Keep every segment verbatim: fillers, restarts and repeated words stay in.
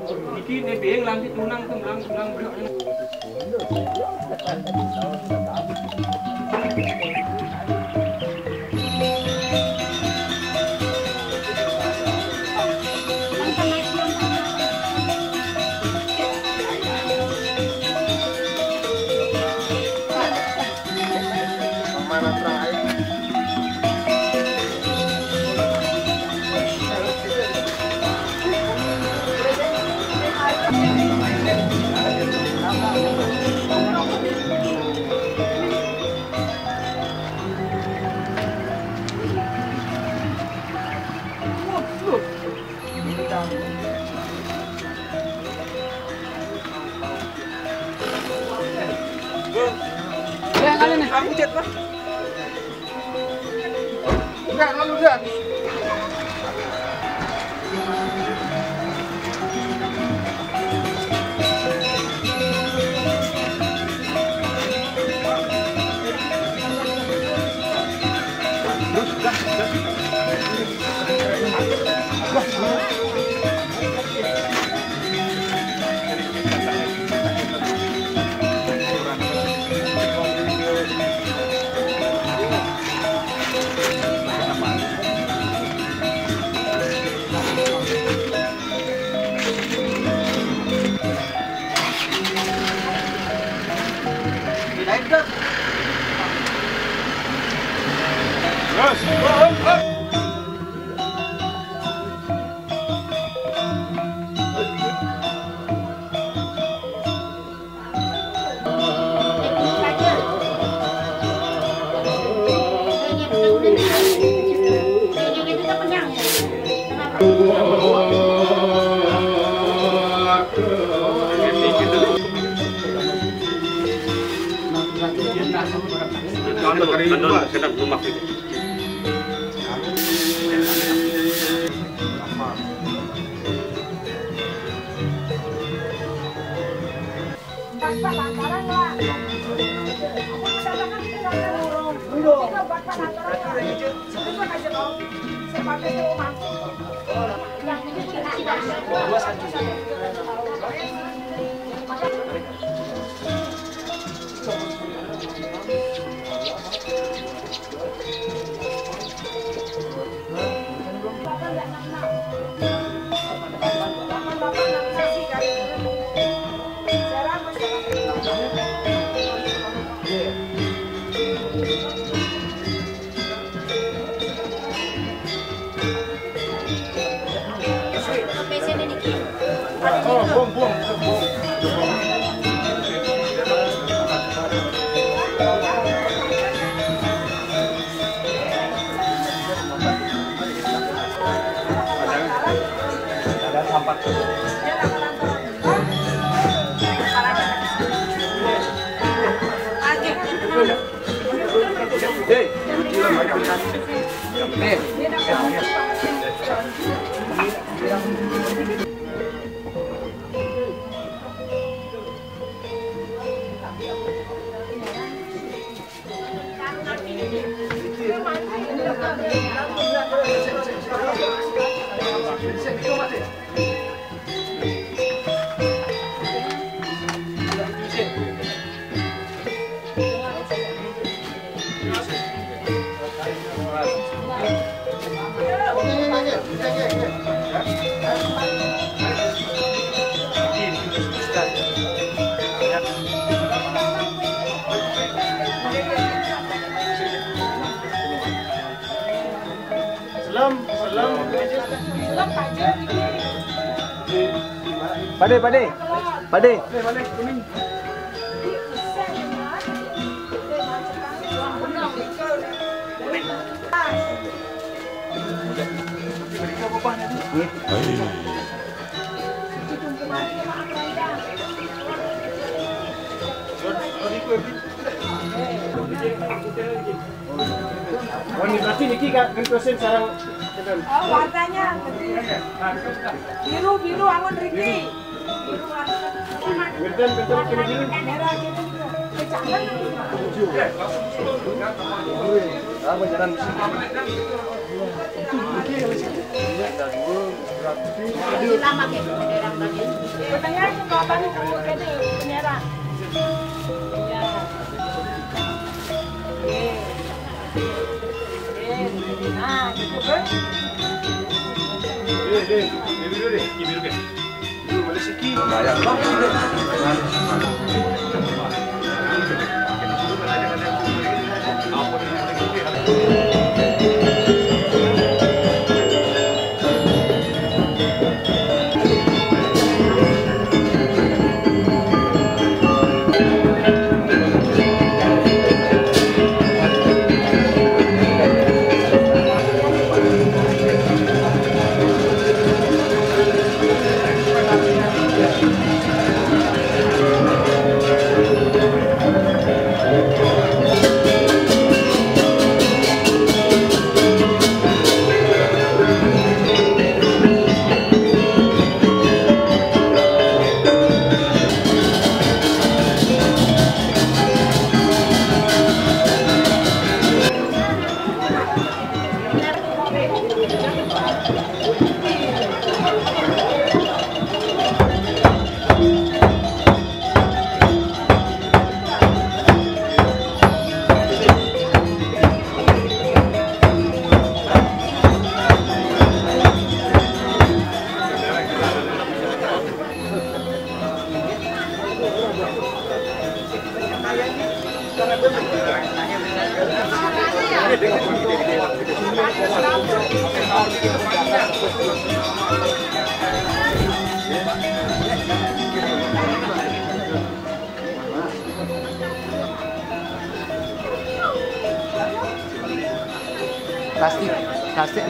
Iki ne beng langkit tunang tuh, melang, melang, melang. Udah, lalu nih. Aku chat, Pak. Udah, lalu udah. Kendor, kendor, kendor, lemak itu. Bapak lantaran lah. Aku mau datang ke sana. Itu Bapak lantaran lah. Itu aja dong. Saya pakai tuh, Mas. Yang ini tidak, tidak. Selam, selam. Pade, pade. Pade. Wani berarti niki kan gentosin sarang. Oh, warnanya biru, biru, amun Riki. Biru warna. Genton, genton, kena dingin. Merah, gitu, gitu. Apa jalan? Masih lama ke daerah tadi? Katanya itu kapan kamu ke itu, penyerang? Iya. Iya. Iya. Nah, gitu kan. Iya, iya. Ini dulu deh, ini dulu deh. Plastik, plastik.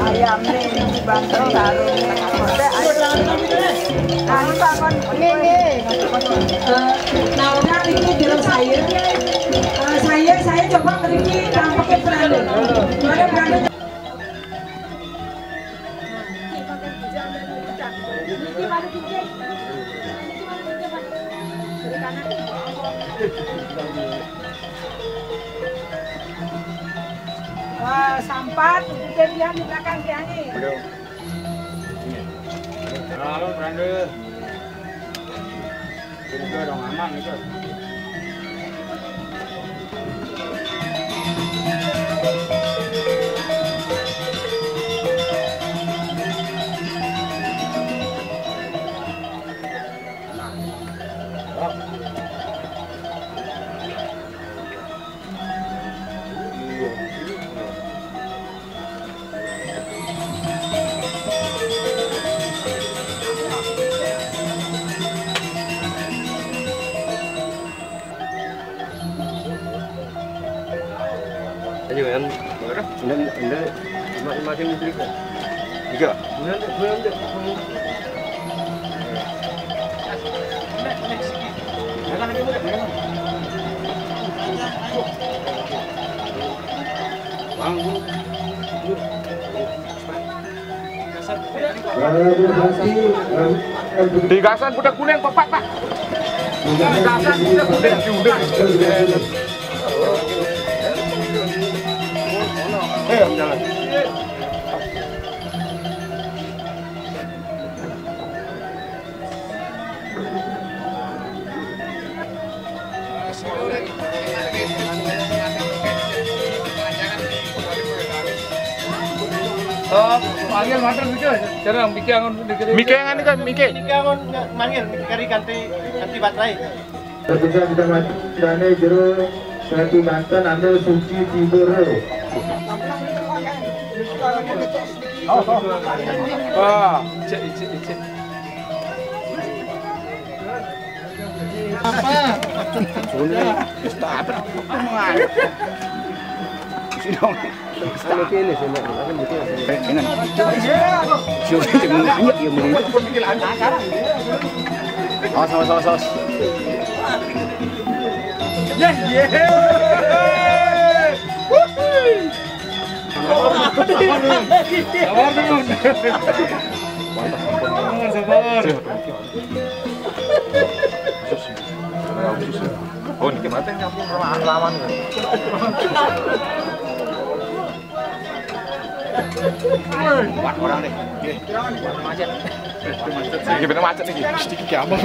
Ayam nih, dibantu sarung nih. Anu, bangun. Nih, nih. Eh, nah, orang ini bilang saya. Eh, saya, saya coba pergi tampaknya berani. Mana berani? Wah, sampat, ikutin dia di belakang dia nih. Aduh. Lalu, Brande. Itu dong, aman itu. Ayo, yang mana? Ini, ini, lima, lima, lima, lima. Tiga. Bulan deh, bulan deh. Bang, bang. Tigasan kuda kuning, papat, Pak. Tigasan kuda kuning, kuda. Eh, jalan. Oh, panggil mater gitu. Cara mikir angon dikit. Mikir angon kan, mikir. Mikir angon manggil, mikir kari ganti, ganti baterai. Terpisah kita mati, dane jero, satu mantan ambil suci tidur. Oh, oh. Wah, cek, cek, cek. Apa? Sudah. Stop. Sini dong. Anu kene sih, Mbak. Aku mikir sih. Eh, ini. Siapa sih mau nanya, ya, mau nanya. Awas, awas, awas, awas. Yes, yes. Sabar dulu. Sabar, sabar. Oh, ini mati nyampur sama lawan. Empat orang nih. Ini bener macet nih. Sedikit ya, Bang.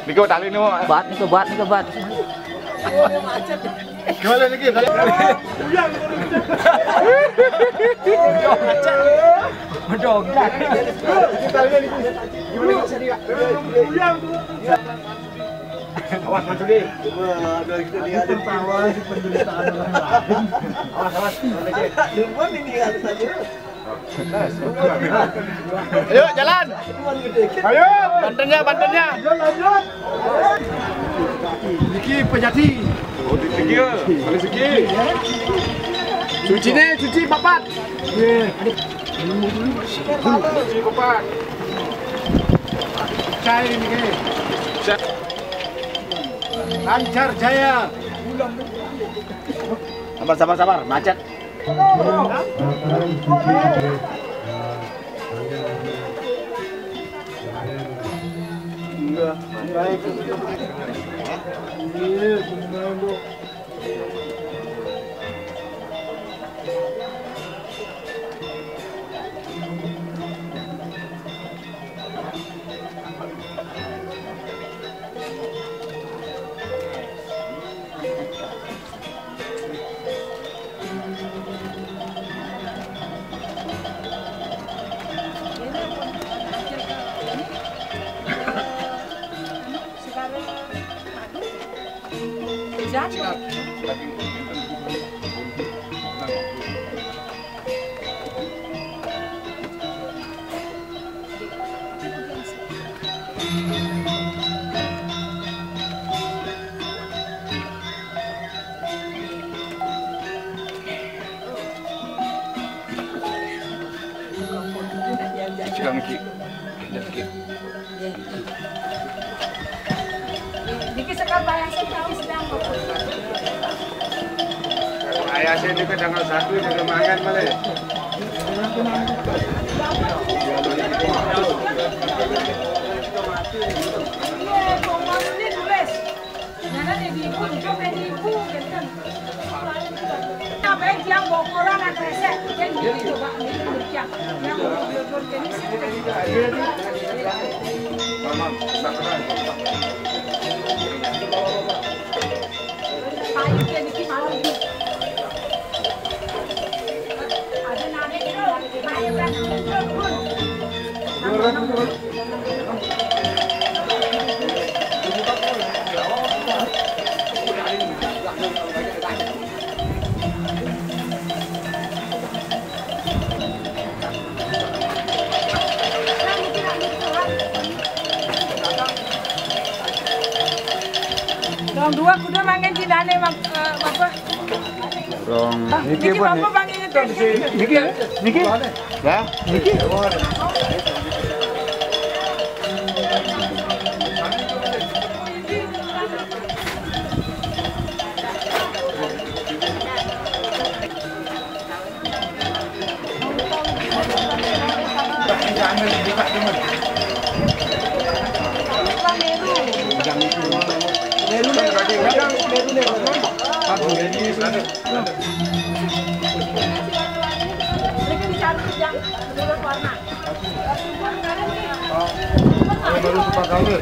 Niki tali nih, Bang. Bat, niki bat, niki bat. Gimana niki? Bedong. Awas, Mas Sudi. Cuma, aduh, itu dia ada. Tertawa di penderitaan orang lain. Awas, awas, Mas Sudi. Lupa ini, harus aja. Ayo, jalan. Ayo. Bantennya, bantennya. Lanjut, lanjut. Niki pejati. Oh, di segi ya. Ada segi. Cuci nih, cuci papat. Iya. Cuci papat. Cai ini. Lancar jaya. Sabar, sabar, sabar. Macet. Silang ki. Niki sekar bayar sih, niki sedang. Ayah saya juga tanggal satu juga mangan malah. Iya, pokoknya ini tulis. Nyana di ibu, hijau kayak di ibu, gitu kan. Ngapain tiang bokoran, nggak kresek? Kan gitu, coba, gitu, tiang. Yang bokoran, kayak di sini. Pahit ya, dikit malam ini. Ada nane, pahit kan? Dong dua kudu mangan di dane, Mak, eh, Bapak. Rong. Niki, niki pun, apa niki? Bang, ini niki, niki. Lah, niki. Baru suka kali.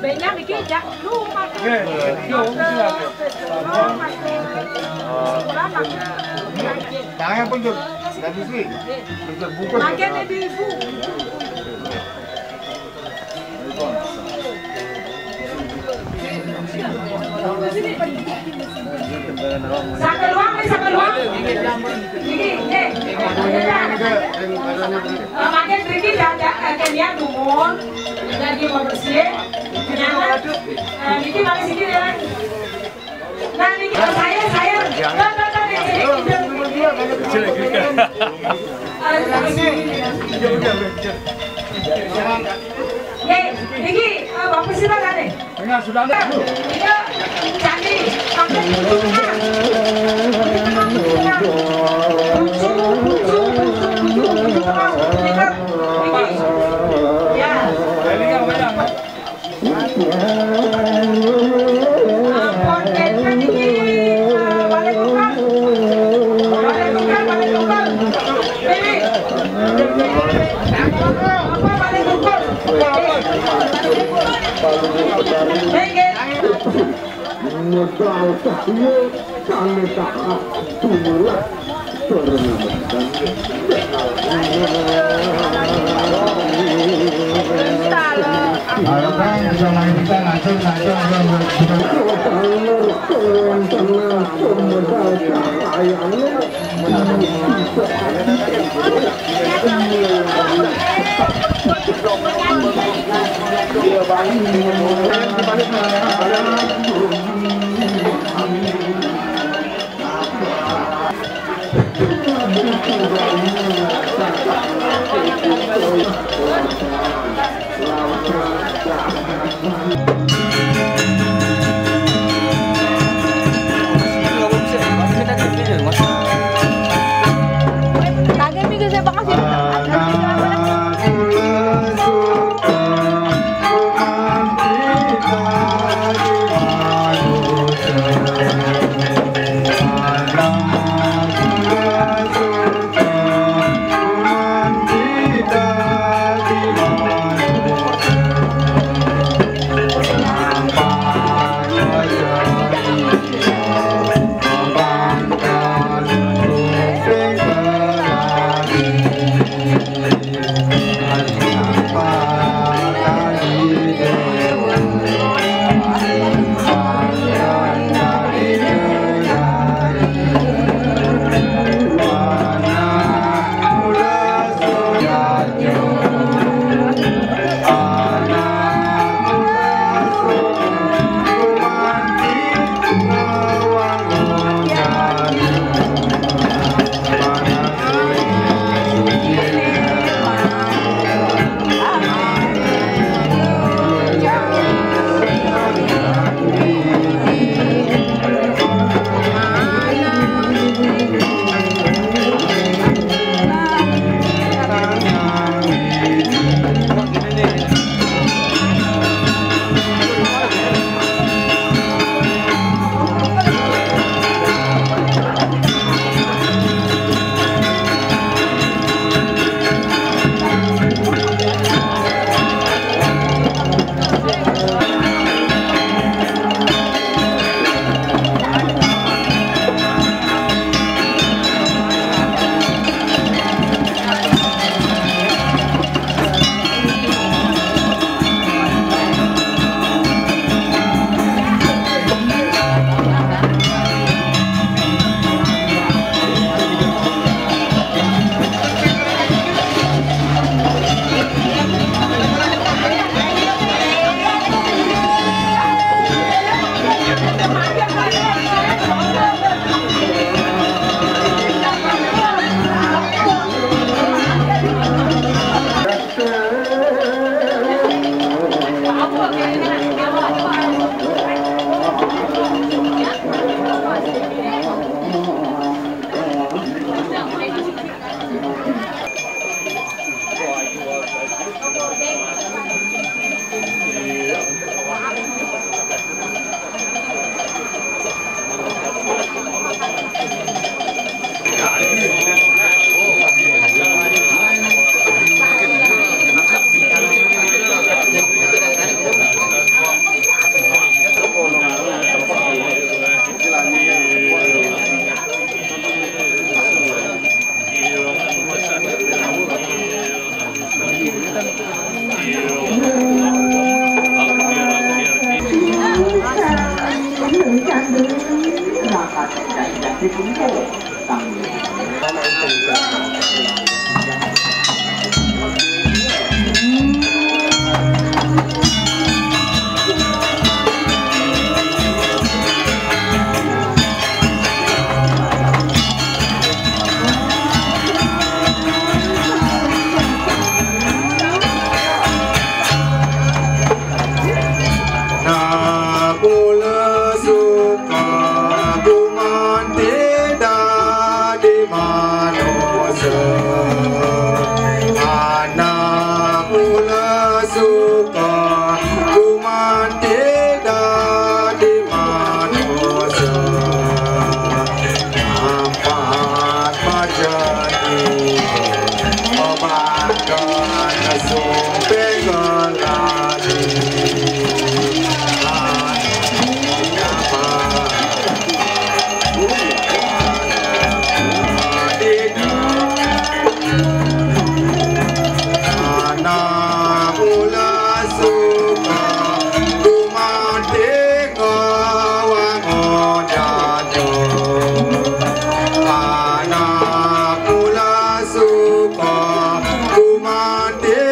Banyak dikit, jak. Lu makan. Iya, iya. Makan. Tangannya pun, Jun. Nggak bisa. Bungkus. Makan di ibu. Sa keluar, sa keluar. Ini, ini. Eh, makin sedikit, ya, ya, eh, kan dia dumun. Jadi mau bersih. Nah, eh, ini paling sedikit, ya. Nah, ini saya, saya. Tuh, tuh, tuh, di sini. Nih, Diki, eh, Bapak sih ada nih. Tengah sudah ada. Iya, jadi, pakai dulu, Kak. Di tengah, di tengah. Bucu, bucu, bucu, bucu, tengah. Diki. Ya. Ampun, Diki. Balik tukar. Balik tukar, balik tukar. Diki. Apa balik tukar? Diki. Modal cahaya, kami tak tunggulah. Ayo, Bang, bisa main kita, ngaco, ngaco, ngaco, ngaco. Lagi minggu saya bakal sih. Anak mula suka gumanti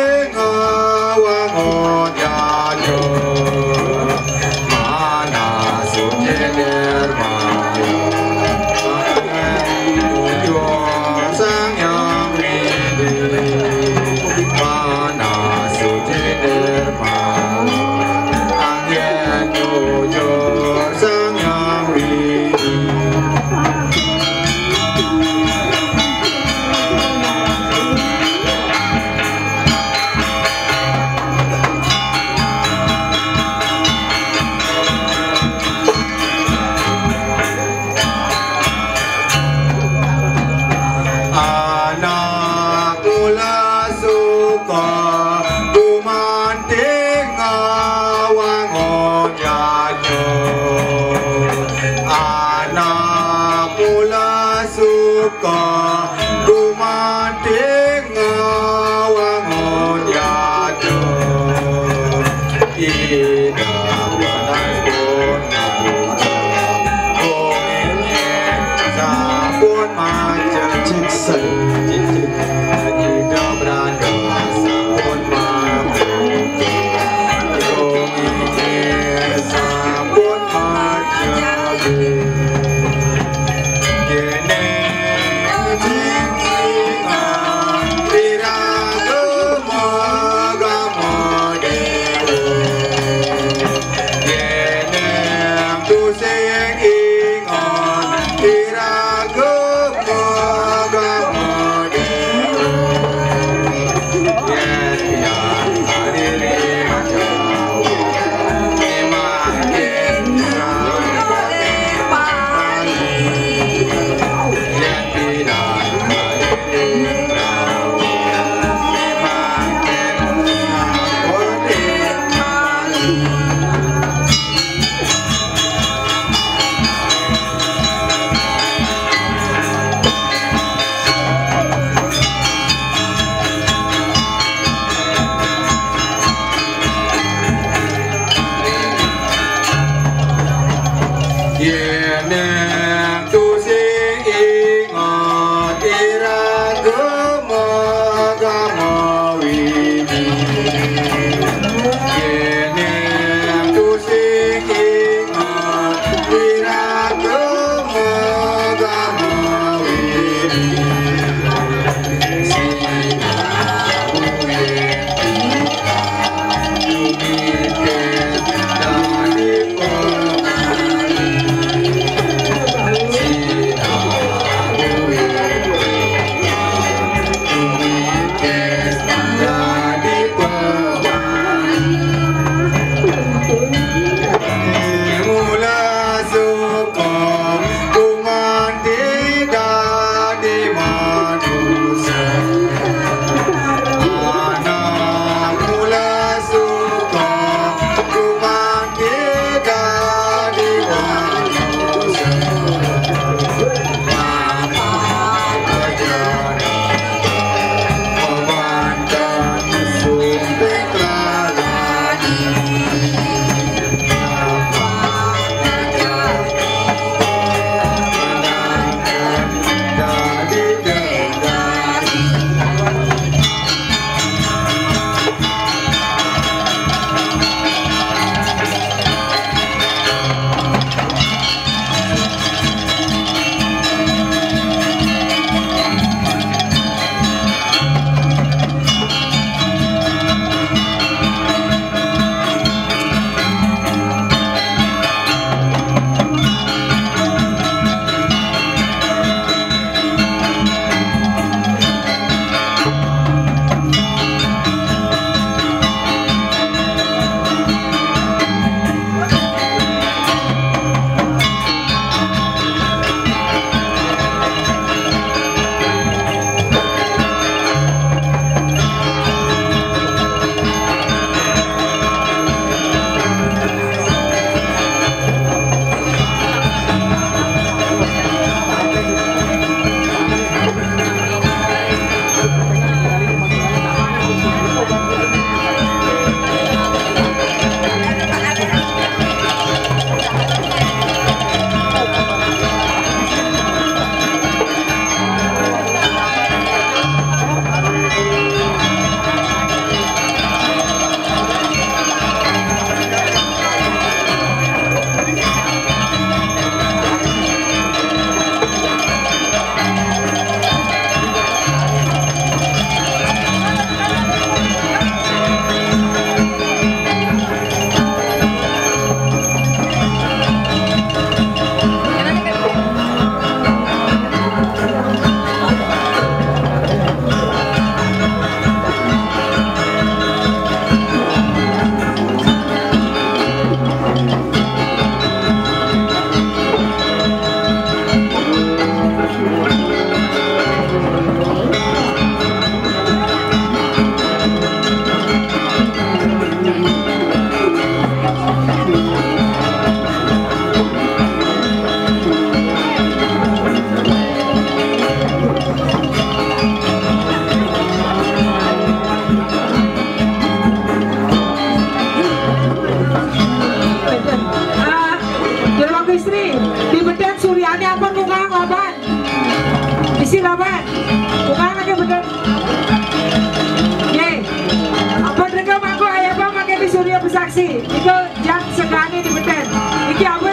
Nika jang segane di beten. Iki apa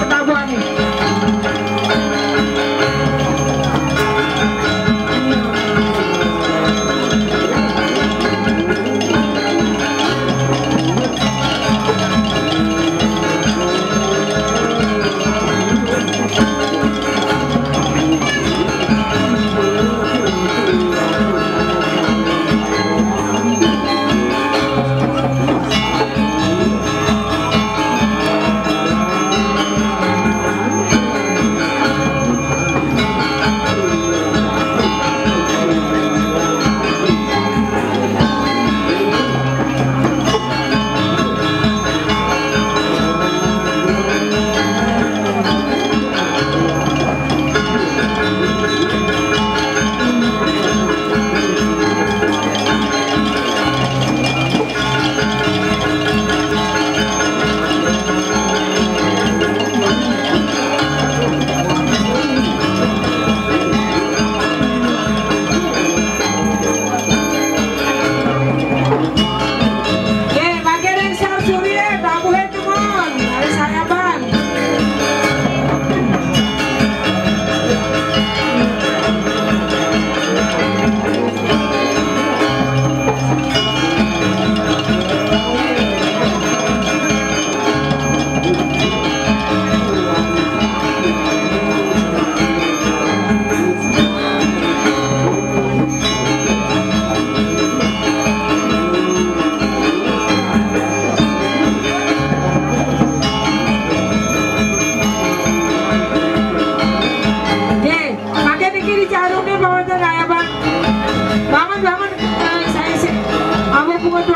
ketabuhane? Nggih, mangke ring Sar Surya, tabuhe kemon, ari sayaban. Nggih, mangke niki dicarune mawon ten kaya, Pak. Bangun, bangun, eh, saya sih. Apa pungut